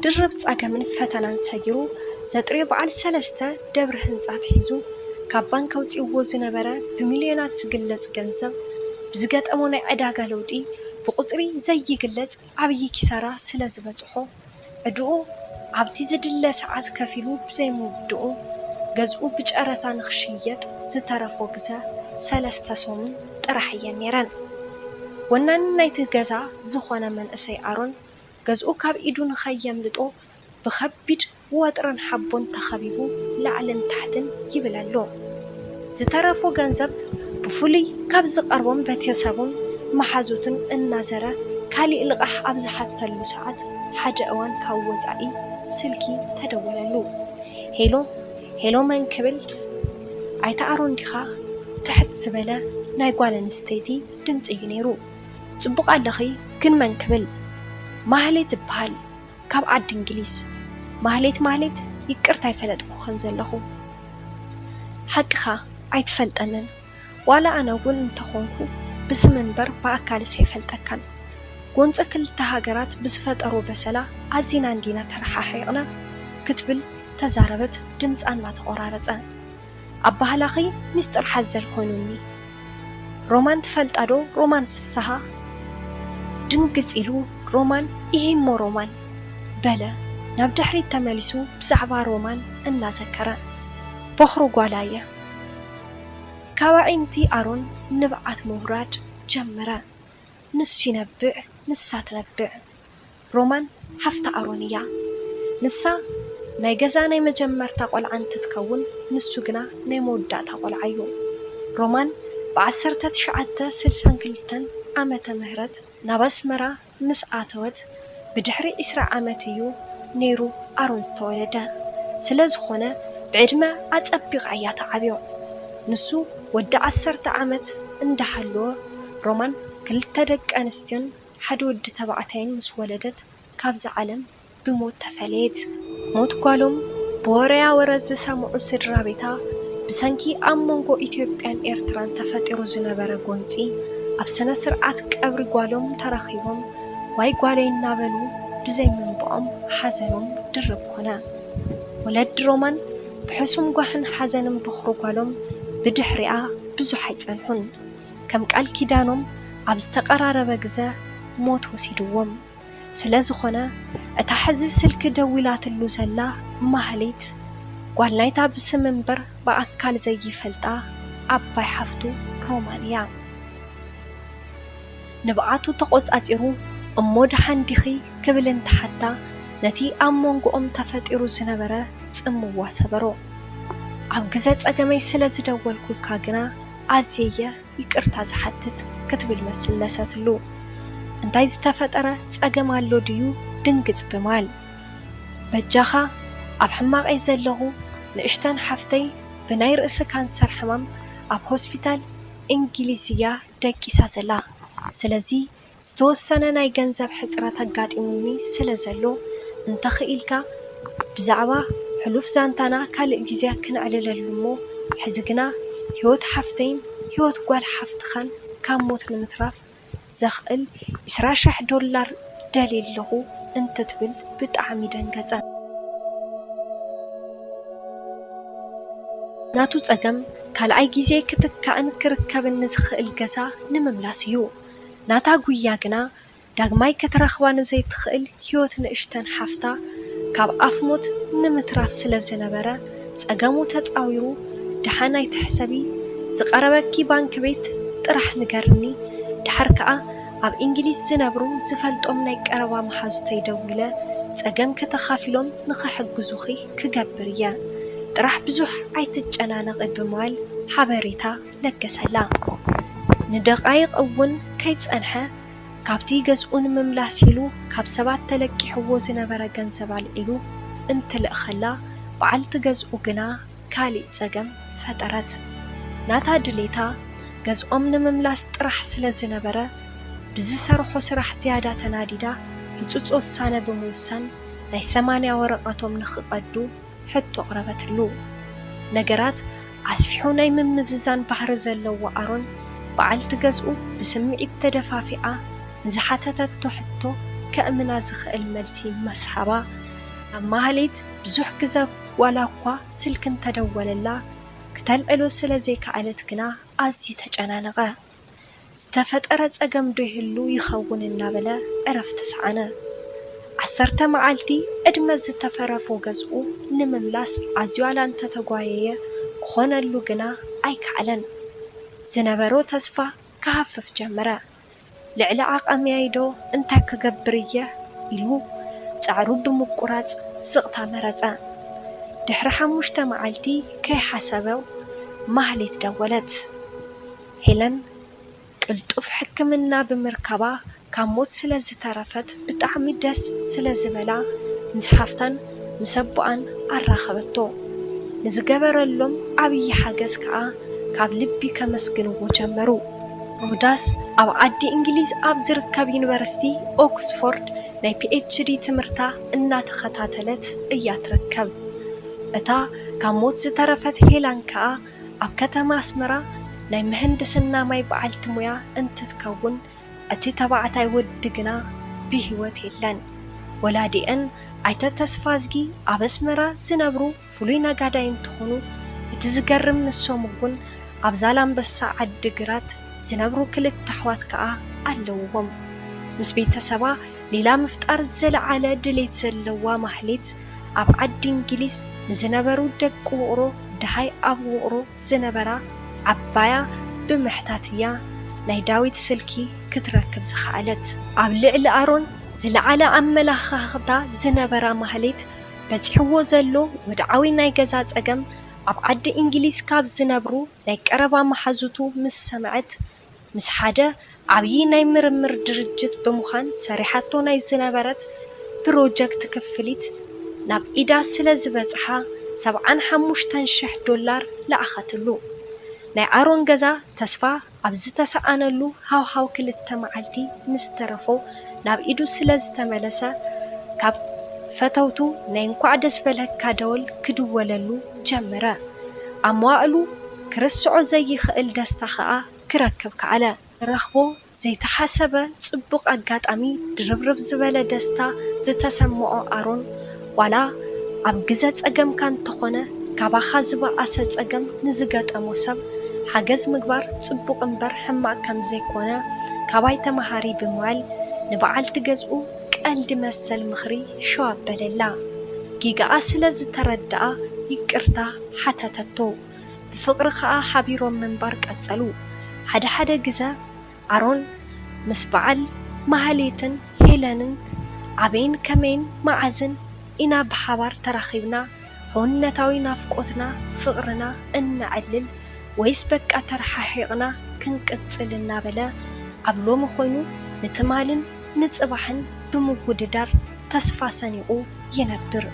ድርብ ጸገምን ፈተናን ሰጊሩ ዘጥርዮ በዓል ሰለስተ ደብሪ ህንጻ ኣትሒዙ ካብ ባንክ ኣውጺእዎ ዝነበረ ብሚልዮናት ዝግለጽ ገንዘብ ብዝገጠሞ ናይ ዕዳጋ ለውጢ ብቑጽሪ ዘይግለጽ ዓብዪ ኪሳራ ስለ ዝበጽሖ ዕድኡ ኣብቲ ዝድለ ሰዓት ከፊሉ ብዘይምውድኡ ገዝኡ ብጨረታ ንኽሽየጥ ዝተረፎ ግዘ ሰለስተ ሰሙን ጥራሕ እየን ነይረን። ወናኒ ናይቲ ገዛ ዝኾነ መንእሰይ ኣሮን ገዝኡ ካብ ኢዱ ንኸየምልጦ ብኸቢድ ወጥርን ሓቦን ተኸቢቡ ላዕልን ታሕትን ይብል ኣሎ። ዝተረፎ ገንዘብ ብፍሉይ ካብ ዝቐርቦም ቤተሰቡን መሓዙትን እናዘረ ካሊእ ልቓሕ ኣብ ዝሓተሉ ሰዓት ሓደ እዋን ካብ ወጻኢ ስልኪ ተደወለሉ። ሄሎ ሄሎ መን ክብል ኣይተ ኣሮን ዲኻ? ትሕት ዝበለ ናይ ጓል ኣንስተይቲ ድምጺ እዩ ነይሩ። ጽቡቕ ኣለኺ ግን መን ክብል? ማህሌት እበሃል ካብ ዓዲ እንግሊዝ። ማህሌት ማህሌት ይቅርታ ኣይፈለጥኩኽን ዘለኹ። ሓቅኻ ኣይትፈልጠንን። ዋላ ኣነ እውን እንተኾንኩ ብስም እምበር ብኣካልስ ኣይፈልጠካን። ጎንፂ ክልተ ሃገራት ብዝፈጠሮ በሰላ ኣዚና እንዲና ተረሓሒቕና ክትብል ተዛረበት ድምፃ እናተቖራረፀ። ኣባህላኺ ሚስጥር ሓዘል ኮይኑኒ። ሮማን ትፈልጣ ዶ? ሮማን ፍስሃ ድንግጽ ኢሉ ሮማን ኢሂሞ ሮማን በለ ናብ ድሕሪት ተመሊሱ ብዛዕባ ሮማን እናዘከረ። ቦኽሪ ጓላ እየ። ካብ ኣዒንቲ ኣሮን ንብዓት ምውራድ ጀመረ። ንሱ ይነብዕ ንሳ ትነብዕ። ሮማን ሓፍቲ ኣሮን እያ። ንሳ ናይ ገዛ ናይ መጀመርታ ቆልዓ እንትትከውን ንሱ ግና ናይ መወዳእታ ቆልዓ እዩ። ሮማን ብ ዓሰርተ ትሽዓተ ስልሳን ክልተን ዓመተ ምህረት ናብ ኣስመራ ምስ ኣተወት ብድሕሪ ዒስራ ዓመት እዩ ነይሩ ኣሮን ዝተወለደ። ስለ ዝኾነ ብዕድመ ኣጸቢቓ እያ ተዓብዮ። ንሱ ወዲ ዓሰርተ ዓመት እንዳሃለወ ሮማን ክልተ ደቂ ኣንስትዮን ሓደ ወዲ ተባዕታይን ምስ ወለደት ካብዛ ዓለም ብሞት ተፈለየት። ሞት ጓሎም ብወረያ ወረ ዝሰምዑ ስድራ ቤታ ብሰንኪ ኣብ መንጎ ኢትዮጵያን ኤርትራን ተፈጢሩ ዝነበረ ጎንጺ ኣብ ስነ ስርዓት ቀብሪ ጓሎም ተረኺቦም ዋይ ጓለይ እናበሉ ብዘይምንብዖም ሓዘኖም ድርብ ኮነ። ወለዲ ሮማን ብሕሱም ጓህን ሓዘንን ቦኽሪ ጓሎም ብድሕሪኣ ብዙሕ ኣይጸንሑን። ከም ቃል ኪዳኖም ኣብ ዝተቐራረበ ግዘ ሞት ወሲድዎም። ስለ ዝኾነ እታ ሕዚ ስልኪ ደዊላትሉ ዘላ ማህሌት ጓል ናይታ ብስም እምበር ብኣካል ዘይፈልጣ ዓባይ ሓፍቱ ሮማን እያ። ንብዓቱ ተቖጻጺሩ እሞ ደሓን ዲኺ ክብል እንትሓታ ነቲ ኣብ መንጎኦም ተፈጢሩ ዝነበረ ጽምዋ ሰበሮ። ኣብ ግዘ ጸገመይ ስለ ዝደወልኩልካ ግና ኣዝየ እየ ይቅርታ ዝሓትት ክትብል መስለሰትሉ። እንታይ ዝተፈጠረ ጸገም ኣሎ ድዩ ድንግጽ ብማል። በጃኻ ኣብ ሕማቕ እየ ዘለኹ ንእሽተን ሓፍተይ ብናይ ርእሲ ካንሰር ሕማም ኣብ ሆስፒታል እንግሊዝ እያ ደቂሳ ዘላ። ስለዚ ዝተወሰነ ናይ ገንዘብ ሕጽረት ኣጋጢሙኒ ስለ ዘሎ እንተኽኢልካ ብዛዕባ ሕሉፍ ዛንታና ካልእ ግዜ ክነዕልለሉ እሞ ሕዚ ግና ህይወት ሓፍተይን ህይወት ጓል ሓፍትኻን ካብ ሞት ንምትራፍ ዘኽእል ዕስራ ሽሕ ዶላር ደልየ ኣለኹ እንትትብል ብጣዕሚ ደንገጸ። ናቱ ጸገም ካልኣይ ግዜ ክትካእን ክርከብን ንዝኽእል ገዛ ንምምላስ እዩ። ናታ ጉያ ግና ዳግማይ ክትረኽባ ንዘይትኽእል ህይወት ንእሽተን ሓፍታ ካብ ኣፍ ሞት ንምትራፍ ስለ ዝነበረ ጸገሙ ተጻዊሩ ደሓን ኣይትሕሰቢ ዝቐረበኪ ባንኪ ቤት ጥራሕ ንገርኒ ደሓር ከኣ ኣብ እንግሊዝ ዝነብሩ ዝፈልጦም ናይ ቀረባ መሓዙተይ ደዊለ ጸገምኪ ተኻፊሎም ንኽሕግዙኺ ክገብር እየ ጥራሕ ብዙሕ ኣይትጨናነቒ ብምባል ሓበሬታ ለገሰላ። ንደቓይቕ እውን ከይጸንሐ ካብቲ ገዝኡ ንምምላስ ኢሉ ካብ ሰባት ተለቂሕዎ ዝነበረ ገንዘብ ኣልዒሉ እንትልእኸላ በዓልቲ ገዝኡ ግና ካሊእ ጸገም ፈጠረት። ናታ ድሌታ ገዝኦም ንምምላስ ጥራሕ ስለ ዝነበረ ብዝሰርሖ ስራሕ ዝያዳ ተናዲዳ ህጹጽ ውሳነ ብምውሳን ናይ ሰማንያ ወረቐቶም ንኽቐዱ ሕቶ ኣቕረበትሉ። ነገራት ኣስፊሑ ናይ ምምዝዛን ባህሪ ዘለዎ ኣሮን በዓልቲ ገዝኡ ብስምዒት ተደፋፊኣ ንዝሓተተቶ ሕቶ ከእምና ዝኽእል መልሲ መስሃባ ማህሌት ብዙሕ ግዘ ዋላ እኳ ስልኪ እንተደወለላ ክተልዕሎ ስለ ዘይከኣለት ግና ኣዝዩ ተጨናነቐ። ዝተፈጠረ ጸገም ዶ ይህሉ ይኸውን እናበለ ዕረፍቲ ሰኣነ። ዓሰርተ መዓልቲ ዕድመ ዝተፈረፎ ገዝኡ ንምምላስ ኣዝዩ ዋላ እንተተጓየየ ክኾነሉ ግና ኣይከኣለን። ዝነበሮ ተስፋ ክሃፍፍ ጀመረ። ልዕሊ ዓቐመይዶ እንታይ ክገብር እየ ኢሉ ጻዕሩ ብምቁራጽ ስቕታ መረጸ። ድሕሪ ሓሙሽተ መዓልቲ ከይሓሰበ ማህሌት ደወለት። ሄለን ቅልጡፍ ሕክምና ብምርካባ ካብ ሞት ስለ ዝተረፈት ብጣዕሚ ደስ ስለ ዝበላ ምስ ሓፍታን ምስ ኣቦኣን ኣራኸበቶ። ንዝገበረሎም ዓብዪ ሓገዝ ከኣ ካብ ልቢ ከመስግንዎ ጀመሩ። ሮዳስ ኣብ ዓዲ እንግሊዝ ኣብ ዝርከብ ዩኒቨርሲቲ ኦክስፎርድ ናይ ፒኤችዲ ትምህርታ እናተኸታተለት እያ ትርከብ። እታ ካብ ሞት ዝተረፈት ሄላን ከኣ ኣብ ከተማ ኣስመራ ናይ ምህንድስና ማይ በዓልቲ ሙያ እንትትከውን፣ እቲ ተባዕታይ ወዲ ግና ብህይወት የለን። ወላዲአን ኣይተ ተስፋዝጊ ኣብ ኣስመራ ዝነብሩ ፍሉይ ነጋዳይ እንትኾኑ፣ እቲ ዝገርም ንሶም እውን ኣብ ዛላምበሳ ዓዲ ግራት ዝነብሩ ክልተ ኣሕዋት ከኣ ኣለውዎም። ምስ ቤተሰባ ሌላ ምፍጣር ዘለዓለ ድሌት ዘለዋ ማህሌት፣ ኣብ ዓዲ እንግሊዝ ንዝነበሩ ደቂ ውቕሮ ደሃይ ኣብ ውቕሮ ዝነበራ ዓባያ ብምሕታት እያ ናይ ዳዊት ስልኪ ክትረክብ ዝኸኣለት። ኣብ ልዕሊ ኣሮን ዝለዓለ ኣመለኻኽታ ዝነበራ ማህሌት፣ በጺሕዎ ዘሎ ወድዓዊ ናይ ገዛ ጸገም ኣብ ዓዲ እንግሊዝ ካብ ዝነብሩ ናይ ቀረባ መሓዙቱ ምስ ሰምዐት፣ ምስ ሓደ ዓብዪ ናይ ምርምር ድርጅት ብምዃን ሰሪሓቶ ናይ ዝነበረት ፕሮጀክት ክፍሊት ናብ ኢዳ ስለ ዝበጽሓ፣ ሰብዓን ሓሙሽተን ሽሕ ዶላር ለኣኸትሉ። ናይ ኣሮን ገዛ ተስፋ ኣብ ዝተሰኣነሉ ሃውሃው ክልተ መዓልቲ ምስ ተረፎ ናብ ኢዱ ስለ ዝተመለሰ፣ ካብ ፈተውቱ ናይ እንኳዕ ደስ በለካ ደወል ክድወለሉ ጀመረ። ኣብ መዋእሉ ክርስዖ ዘይኽእል ደስታ ኸኣ ክረክብ ከኣለ። ረኽቦ ዘይተሓሰበ ጽቡቕ ኣጋጣሚ ድርብርብ ዝበለ ደስታ ዝተሰምዖ ኣሮን፣ ዋላ ኣብ ግዘ ጸገምካ እንተኾነ፣ ካባኻ ዝበኣሰ ጸገም ንዝገጠሞ ሰብ ሓገዝ ምግባር ጽቡቕ እምበር ሕማቕ ከም ዘይኮነ ካባይ ተመሃሪ ብምባል ንበዓልቲ ገዝኡ ቀልዲ መሰል ምኽሪ ሸው ኣበለላ። ጌጋኣ ስለ ዝተረድኣ ይቅርታ ሓተተቶ። ብፍቕሪ ኸኣ ሓቢሮም ምንባር ቀጸሉ። ሓደ ሓደ ግዘ ኣሮን ምስ በዓል ማህሌትን ሄለንን ኣበይን ከመይን መዓዝን ኢና ብሓባር ተራኺብና፣ ሕውነታዊ ናፍቆትና ፍቕርና እነዕልል ወይስ በቃ ተረሓሒቕና ክንቅጽል እናበለ ኣብ ሎሚ ኮይኑ ንትማልን ንጽባሕን ብምውድዳር ተስፋ ሰኒቑ ይነብር።